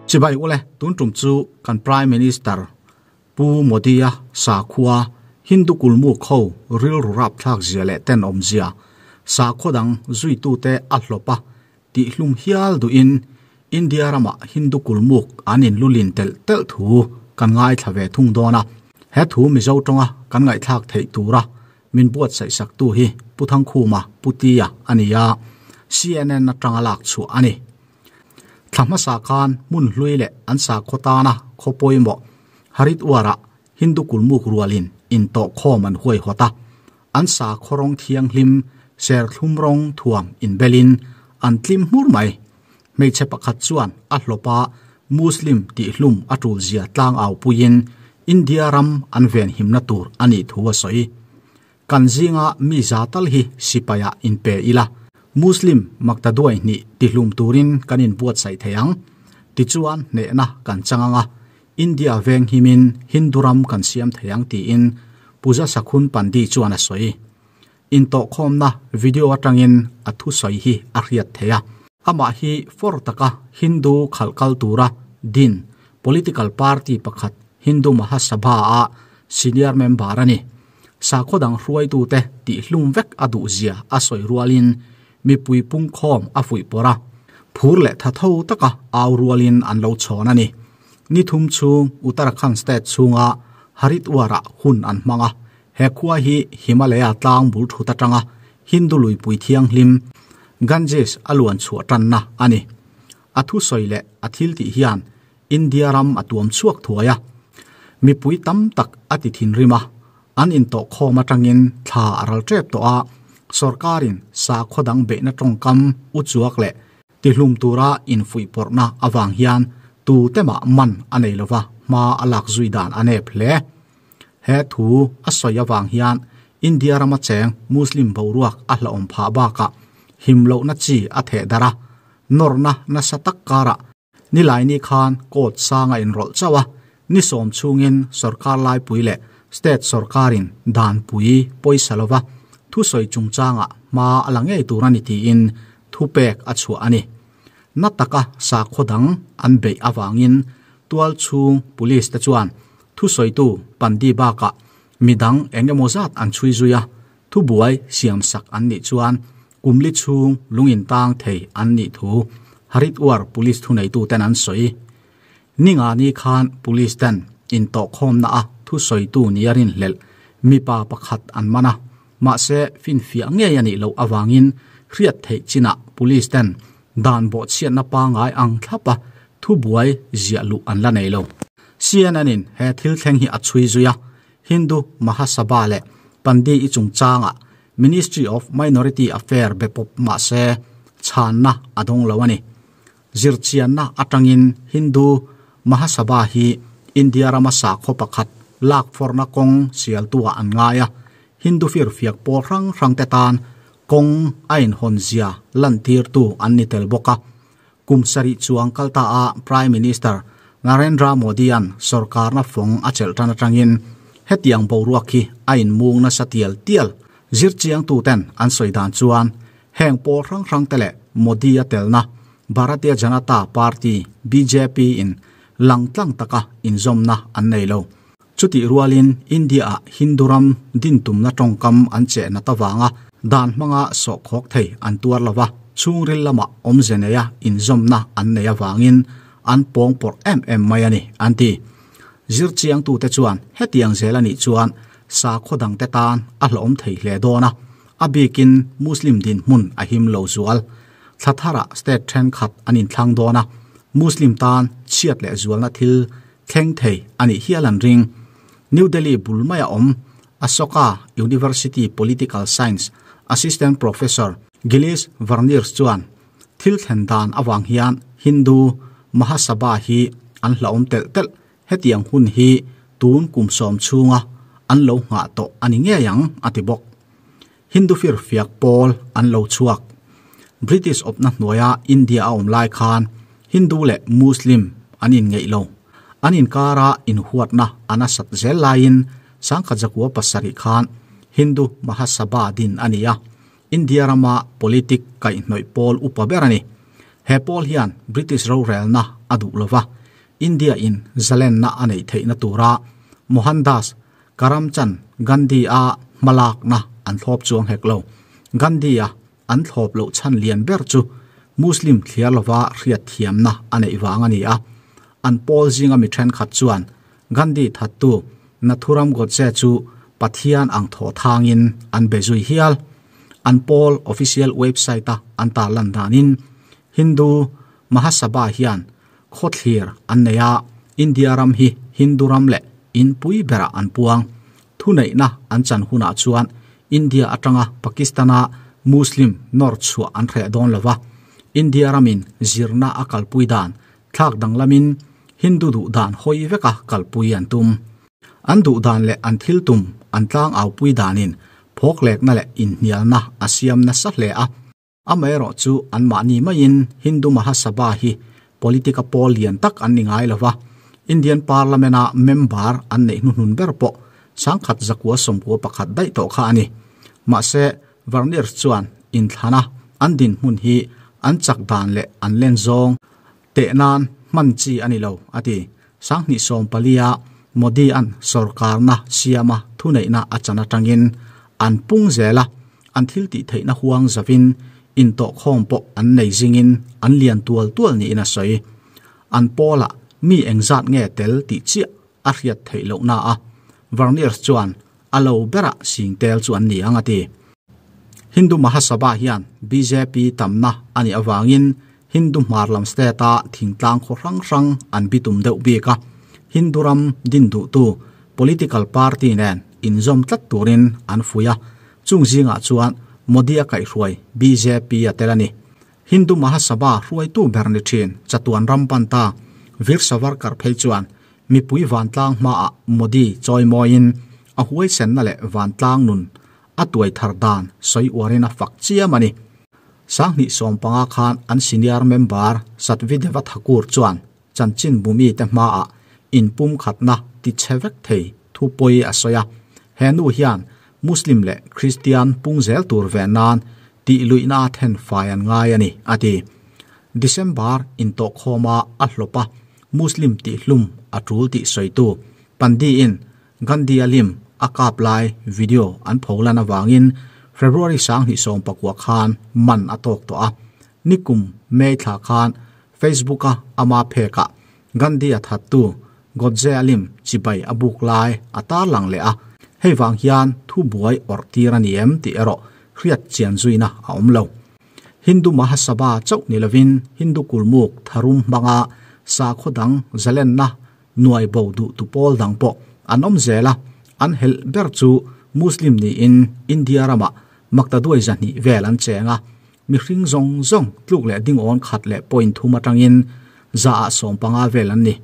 Chibai ule, tun tum chu kan Prime Minister Pu Modi-a sakhua Hindu kulmu kho rilru rapthlak zia leh tenawm zia sakhaw dang zuitute a hlawp a tih hlum hial duhin India ramah Hindu kulmuk an inlulin telh telh thu kan ngaithla ve thung dawn a. He thu Mizo tawnga kan ngaihthlak theih tura min buatsaih saktu hi Pu Thangkhuma Pu Tia a ni a, CNN atanga lak chhuah a ni. Thla hmasa khan hmun hlui leh an sakhaw tana khaw pawimawh Haridwar-ah Hindu kulmuk rualin intawhkhawm an huaihawt a, an sakhaw rawng thianghlim serthlum rawng thuam inbelin an tlim hmur mai. Hmeichhe pakhat chuan a hlawp a Muslim tihhlum a tulzia tlangau puiin India ram an venhimna tur a nih thu a sawi. Kan zinga mi za tal hi sipaiah inpe ila, Muslim maktaduai hnih tihlum turin kan inbuatsaih thei ang. Tichuan hnehna kan chang ang a, India venghimin Hindu ram kan siam thei ang tiin Puja Sakhun Pandi chuan a sawi. Intawhkhawmna video atangin a thusawi hi a hriat thei a. Amah hi for taka Hindu khalh kal tura din political party pakhat Hindu Mahasabha-a senior member a ni. Sakhaw dang hruaitute tihhlum vek a duhzia a sawi rualin mipui pungkhawm a fuih pawrh a, phur leh tha tho taka au rualin an lo chhawn a ni. Ni thum chhung Uttarakhand state chhunga Haridwar-ah hun an hmang a, he khua hi Himalaya tlang bul thut atanga Hindu luipui thianghlim Ganges a luan chhuah tanna a ni. A thusawi leh a thiltih hian India ram a tuam chhuak thuai a, mipui tam tak a ti thinrim a, an intawhkhawm atangin thla a ral tep tawh a, sorkarin sakhaw dang beihna tawngkam u chuak leh tihlum tura infuihpawrhna avang hian tu te mah man a nei lova hma a lak zui dan a nep hle. He thu a sawi avang hian India rama cheng Muslim boruak a hlauhawm phah bakah himlohna chi a theh darh a, nawrhna nasa tak karah Nilaini khan court sang a inrawlh chauh a, ni sawm chhungin sorkar laipui leh state sorkarin danpui pawisa lova thusawi chungchangah hma a la ngei tur a ni tiin thupek a chhuah a ni. Na taka sakhaw dang an beih avangin tual chhung police te chuan thusawitu Pandi bakah midang eng emaw zat an chhui zui a, thubuai siamsak an nih chuan Kumli chhung lung intang thei an nih thu Haridwar Police thuneituten an sawi. Ningani khan Police ten intawhkhawmna a thusawitu nia rinhlelh mipa pakhat an man a, mahse finfiah ngei a nih loh avangin hriat theih chinah Police ten dan bawhchhiatna pangngai ang thlapa thubuai ziah luh an la nei lo. CNN in he thil thleng hi a chhui zui a, Hindu Mahasabha leh Pandi-i chungchangah Ministry of Minority Affair be pawp mah se chhanna a dawng lo a ni. Zirchianna atangin Hindu Mahasabha hi India rama sakhaw pakhat lak fawrhna kawng sialtuah an ngai a, Hindu firfiak pawl hrang hrangte tan kawng a inhawnzia lantirtu an ni tel bawk a. Kum sarih chuang kal ta a Prime Minister Narendra Modi-a'n sorkarna fawng a chelh tan atangin hetiang boruak hi a inmung nasa tial tial. Zirchiangtuten an sawi dan chuan heng pawl hrang hrangte leh Modi-a telna Bharatiya Janata Party, bjp, in langtlang taka inzawmna an nei lo. Chutih rualin India-ah Hindu ram din tumna tawngkam an cheh nat avanga dan hmanga sawhkhawk thei an tuar lo va, chhungril lamah awmze neia inzawmna an nei avangin an pawng pawrh em em mai a ni, an ti. Zirchiangtute chuan hetiang zel a nih chuan sakhaw dangte tan a hlawhawm thei hle dawn a, a bikin Muslim dinhmun a him lo zual. Thla tharah state thenkhat an inthlang dawn a, Muslim tan chhiat leh zualna thil thleng thei a nih hial an ring. New Delhi bul maia awm Ashoka University Political Science Assistant Professor Gilles Verniers chuan thil thlen dan avang hian Hindu Mahasabha hi an hlauhawm telh telh, hetiang hun hi tun kum sawm chhunga an lo nghah tawh a ni ngei ang a ti bawk. Hindu firfiak pawl an lo chhuak. British awpna hnuaia India a awm lai khan Hindu leh Muslim an inngeih lo. An inkara inhuatna a nasat zel laiin Sangkhat Zakua pasarih khan Hindu Mahasabha din a ni a, India rama politic kaihhnawih pawl upa ber a ni. He pawl hian British rorelna a duh lo va. India in zalenna a neih theihna tura Mohandas Karamchand Gandhi-a hmalakna an thlawp chuang hek lo. Gandhi-a an thlawp loh chhan lian ber chu Muslim thliar lova hriatthiamna a neih vang a ni a. An pawl zinga mi thenkhat chuan Gandhi thattu Nathuram Godse chu Pathian ang thaw thangin an be zui hial. An pawl official website-a an tarlan danin Hindu Mahasabha hian khawthlir an nei a, India ram hi Hindu ram leh inpui berah an puang. Thuneihna an chan hunah chuan India atanga Pakistan-a Muslim nawr chhuah an hreh dawn lo va, India ramin zirna a kalpui dan thlak danglamin Hindu duh dan hawi veka kalpui an tum. An duh dan leh an thil tum an tlang aupui danin phawklekna leh inhnialna a siam nasa hle a. Amaherawh chu anmahni maiin Hindu Mahasabha hi politika pawl lian tak an ni ngai lo va, Indian Parliament-a member an neih hnuhnun ber pawh 1991 daih tawh kha a ni. Mahse, Vernier chuan inthlana an dinhmun hi an chak dan leh an len zawng teh nan hman chi a ni lo, a ti. 2014-a Modi-a'n sorkarna siama thuneihna a chan atangin an pung zel a, an thil tih theihna huang zavin intawhkhawm pawh an nei zingin an lian tual tual niin a sawi. An pawlah mi engzat nge tel tih chiah a hriat theih lohna a, Vernier chuan a lo berah sing tel chu an ni ang a ti. Hindu Mahasabha hian bjp tamna a nih avangin Hindu hmar lam state-a thingtlang khaw hrang hrang an bitum deuh bik a, Hindu ram din duhtu political party nen inzawm tlat turin an fuih a, chung zingah chuan Modi-a kaihhruai bjp a tel a ni. Hindu Mahasabha hruaitu ber ni thin chatuan ram panta Veer Savarkar phei chuan mipui vantlang hmaah Modi chawimawiin a huaisenna leh vantlang nun a tuai thar dan sawi uarin a fak chiam a ni. 2015 khan an senior member Satvi Deva Thakur chuan chanchin bumi te hmaah inpumkhatna ti chhe vek thei thu pawi a sawi a. He nu hian Muslim leh Kristian pung zel tur ve nan tih luihna a then fai an ngai a ni, a ti. December intawhkhawma a hlawp a, Muslim tihhlum a tul tih sawitu Pandi-in Gandhi-a lim a kap lai video an pholan avangin February 2019 khan man a tawk tawh a. Nikum May thla khan Facebook-a ama phekah Gandhi-a thattu Godse-a lim chibai a buk lai a tarlang leh a, hei vang hian thu buai awrh tir a ni em tih erawh hriat chian zuina a awm lo. Hindu Mahasabha chauh ni lovin Hindu kulmuk tharum hmanga sakhaw dang zalenna nuai bo duh tu pawl dang pawh an awm zel a, an helh ber chu Muslim niin India ramah maktaduai 200 vel an cheng a, mihring zawng zawng tluk leh dingawn khat leh point thum atangin 15% vel an ni.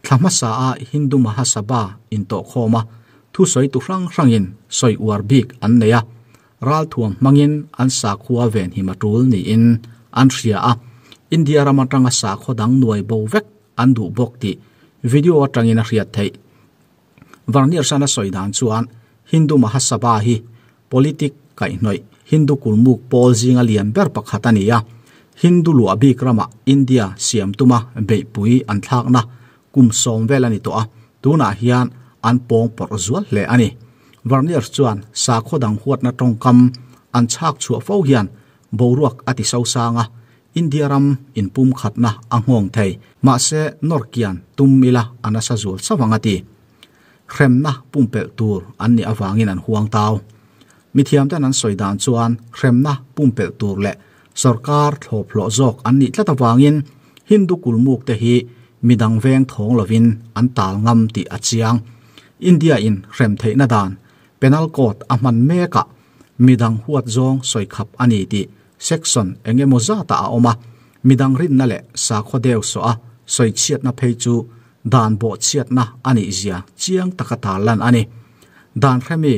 Thla hmasa a Hindu Mahasabha intawhkhawm a, thusawi tu hrang hrangin sawi uar bik an nei a, ralthuam hmangin an sakhua venhim a tul niin an hria a, India ram atanga sakhaw dang nuai bo vek an duh bawk tih video atangin a hriat theih. Vernier sana sawi dan chuan Hindu Mahasabha hi politic kaihhnawih Hindu kulmuk pawl zinga lian ber pakhat a ni a, Hindu luah bik ramah India siam tuma beihpui an thlakna kum 10 vel a ni tawh a, tunah hian an pawng pawrh zual hle a ni. Vernier chuan sakhaw dang huatna tawngkam an chhak chhuah fo hian boruak a ti so sang a, India ram inpum khatna a nghawng thei, mahse nawrkian tum ila a nasa zual chauh ang a ti. Hremna pumpelh tur an nih avangin an huang tau. Mithiam ten an sawi dan chuan hremna pumpelh tur leh sorkar thlawp hlawh zawk an nih tlat avangin Hindu kulmuk te hi midang veng thawng lovin an tal ngam tih a chiang. India in hrem theihna dan penal code a hman mekah midang huat zawng sawi khap a ni tih section engemaw zata a awm a, midang rinna leh sakhaw deuh saw a sawi chhiatna phei chu dan bawh chhiatna a nih zia chiang taka tarlan a ni. Dan hremi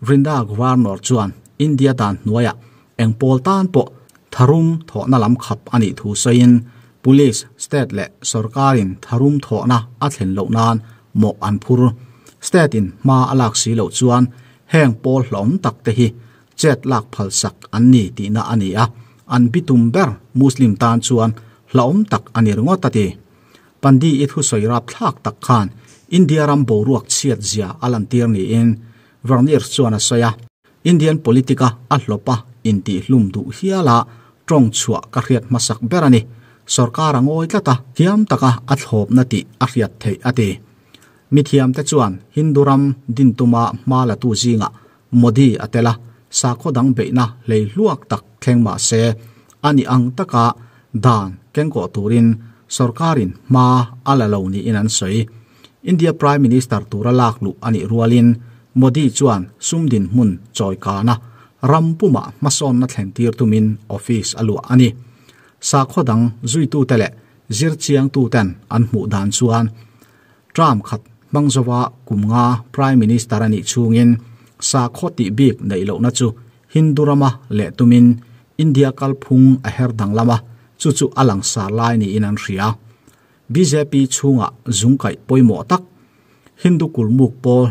Vrinda Governor chuan India dan hnuaiah eng pawl tan pawh tharum thawhna lam khap a nih thu sawiin police, state leh sorkarin tharum thawhna a thlen loh nan mawh an phur. State in hma a lak si loh chuan heng pawl hlawm tak te hi chet lak phal sak an ni tihna a ni a, an bitum ber Muslim tan chuan hlawm tak a ni ringawt a ti. Pandey-i thusawi rapthlak tak khan India ram boruak chhiat zia a lantir niin Vernier chuan a sawi a. Indian politic-a a hlawp a intihhlum duh hial a tawng chhuah ka hriat hmasak ber a ni. Sorkar a ngawi tlat a, thiam taka a thlawpna tih a hriat theih a ti. Mithiamte chuan Hindu ram din tuma hma latu zingah Modi a tel a, sakhaw dang beihna hlei hluak tak thleng mah se, a ni ang taka dan kengkawh turin sorkarin hma a la lo niin an sawi. India Prime Minister tura lak luh a nih rualin Modi chuan sum dinhmun chawikana ram pumah hmasawnna thlentir tumin office a luah a ni. Sakhaw dang zuitute leh zirchiangtuten an hmuh dan chuan Term khat hmang zova kum nga Prime Minister a nih chhungin sakhaw tih bik neih lohna chu Hindu rama leh tumin India kalphung a her danglam a, chu chu a langsar lai niin an hria. Bjp chhungah zungkaih pawimawh tak Hindu kulmuk pawl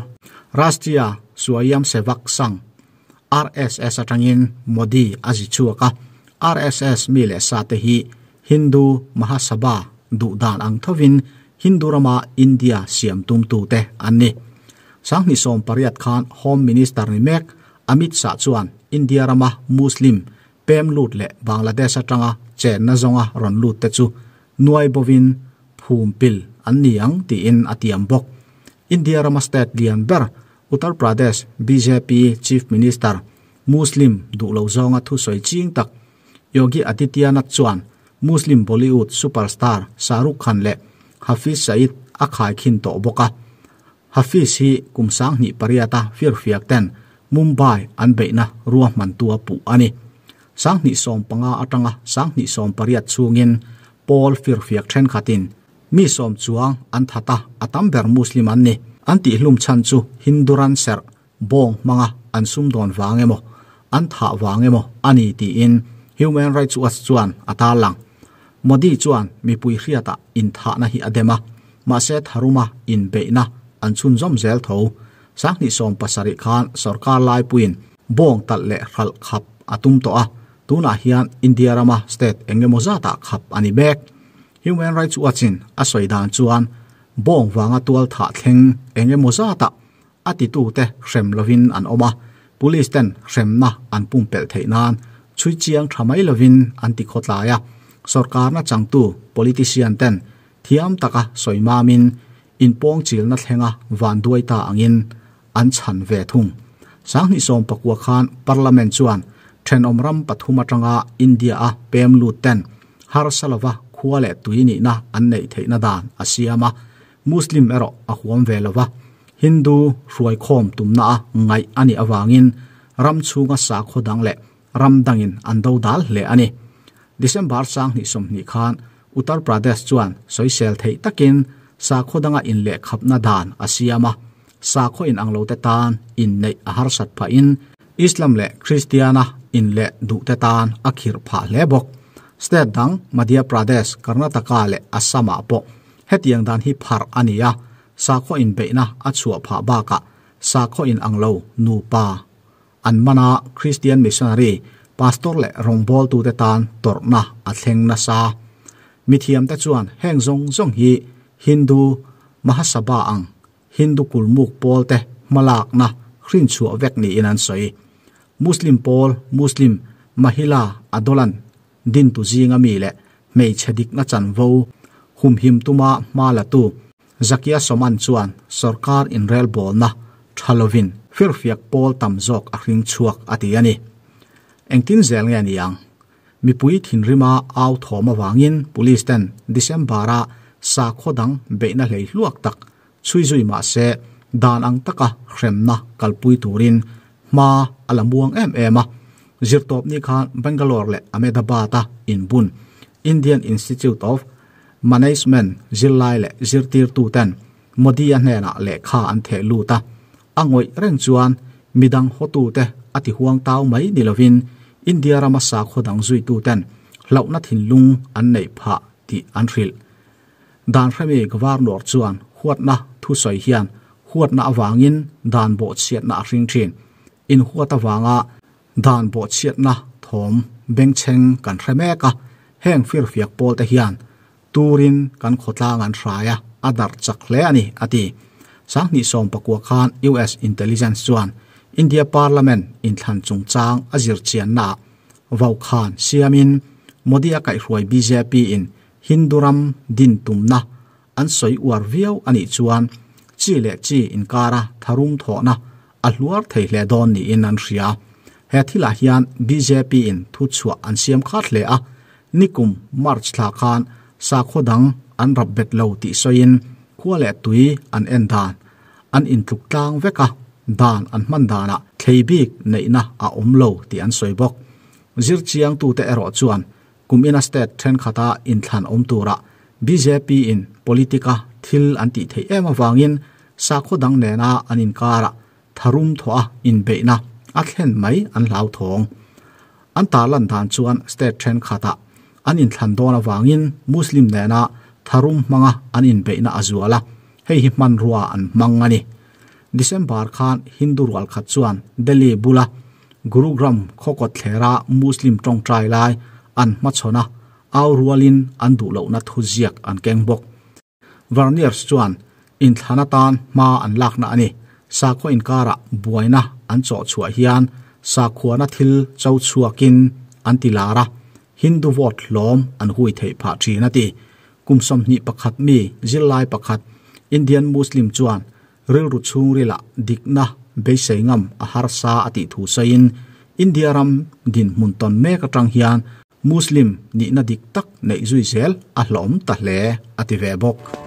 Rashtriya Swayamsevak Sangh, RSS, atangin Modi a zi chhuak a, RSS mi leh sate hi Hindu Mahasabha duh dan ang thovin Hindu rama India siam tumtute an ni. 2018 khan Home Minister ni mek Amit Shah chuan India rama Muslim pem lut leh Bangladesh atanga chenna zawnga rawn lut te chu nuai bovin phum pil an ni ang tiin a tiam bawk. India rama state lian ber Uttar Pradesh bjp Chief Minister Muslim duh lo zawnga thusawi ching tak Yogi Adityanath chuan Muslim Bollywood superstar Shah Rukh Khan leh Hafiz Saeed a khaikhin tawh bawk a. Hafiz hi kum 2008 a firfiak ten Mumbai an beihna ruahmantu a puh a ni. 2015 atanga 2018 chhungin pawl firfiak thenkhatin mi sawm chuang an that a, a tam ber Muslim an ni. An tihhlum chhan chu Hindu ran serh bawng hmanga an sumdawn vang emaw, an thah vang emaw a ni tiin Human Rights Watch chuan a tarlang. Modi chuan mipui hriatah inthahna hi a dem a, mahse tharuma inbeihna an chhunzawm zel tho. 2017 khan sorkar laipuiin bawng talh leh hralh khap a tum tawh a, tunah hian India rama state eng emaw zatah khap a ni mek. Human Rights Watch-in a sawi dan chuan bawng vanga tual thah thleng eng emaw zatah A titute hrem lovin an awm a, police ten hremna an pumpelh theih nan chhui chiang tha mai lovin an ti khawtlai a, sawrkarna changtu politician ten thiam taka sawi mamin inpawng chilna thlenga van duai ta angin an chhan ve thung. 2019 khan Parliament chuan thenawm ram pathum atanga India-a pem lut ten harsa lova khua leh tui nihna an neih theihna dan a siam a, Muslim erawh a huam ve lova, Hindu hruaikhawm tumna a ngaih a nih avangin ram chhunga sakhaw dang leh ram dangin an do dal hle a ni. December 2020 khan Uttar Pradesh chuan sawisel theih takin sakhaw danga inlehkhapna dan a siam a, sakhaw inang lote tan inneih a harsat phahin Islam leh Kristiana inleh duhte tan a khirh phah hle bawk. State dang Madhya Pradesh, Karnataka leh Assam-ah pawh Hetiang dan hi pharh a ni a, sakhaw inbeihna a chhuah phah bakah sakhaw inang lo nupa an man a, Kristian missionary, pastor leh rawngbawltute tan tawrhna a thleng nasa. Mithiamte chuan heng zawng zawng hi Hindu Mahasabha ang Hindu kulmuk pawlte hmalakna hrinchhuah vek niin an sawi. Muslim pawl Muslim Mahila Adolan dintu zinga mi leh hmeichhe dikna chanvo humhim tuma hma latu Zakia Soman chuan sorkar inrelbawlna tha lovin firfiak pawl tam zawk a hring chhuak a ti a ni. Engtin zel nge ni ang? Mipui thinrima au thawm avangin police ten December-a sakhaw dang beihna hlei hluak tak chhui zui mah se dan ang taka hremna kalpui turin hma a la muang em em a. Zirtawpni khan Bangalore leh Ahmedabad-a inbun Indian Institute of Management zirlai leh zirtirtuten Modi-a hnenah lehkha an theh lut a. A ngawih reng chuan midang hawtute a ti huang tau mai ni lovin India rama sakhaw dang zuituten hlauhna thinlung an neih phah tih an hrilh. Dan hremi Governor chuan huatna thusawi hian huatna avangin dan bawhchhiatna a hring thin. Inhuat avanga dan bawhchhiatna thawm bengchheng kan hre mek a, heng firfiak pawlte hian. Turin kan khawtlang an hrai a, a darh chak hle a ni, a ti. 2019 khan US intelligence chuan India Parliament inthlan chungchang a zirchiannaah vaukhan siamin Modi-a kaihhruai bjp in Hindu ram din tumna an sawi uar viau a nih chuan chi leh chi inkara tharum thawhna a hluar thei hle dawn niin an hria. He thilah hian bjp in thuchhuah an siam khat hle a, nikum March thla khan sakhaw dang an rap bet lo tih sawiin khua leh tui an en dan an intluk tlang vek a, dan an hman danah thlei bik neihna a awm lo tih an sawi bawk. Zirchiangtute erawh chuan Kum ina state thenkhat-a inthlan awm turah bjp in politic-a thil an tih theih em avangin sakhaw dang nena an inkarah tharum thawh a inbeihna a thlen mai an hlauthawng. An tarlan dan chuan state thenkhatah an inthlan dawn avangin Muslim nena tharum hmanga an inbeihna a zual a, hei hi hmanrua an hmang a ni. December khan Hindu rualkhat chuan Delhi bula Gurugram khawkawt thlera Muslim tawngtai lai an hmachhawn a, au rualin an duh lohna thu ziak an keng bawk. Verniers chuan inthlan atan hma an lakna a ni. Sakhaw inkarah buaina an chawh chhuah hian sakhuana thil cho chhuakin an ti lar a, Hindu vote hlawm an hui theih phah thin a ti. Kum 21 mi zirlai pakhat Indian Muslim chuan Rilru chhungrilah dikna beisei ngam a harsa a tih thu sawiin India ram dinhmun tawn mek atang hian Muslim nihna dik tak neih zui zel a hlawm ta hle a ti ve bawk.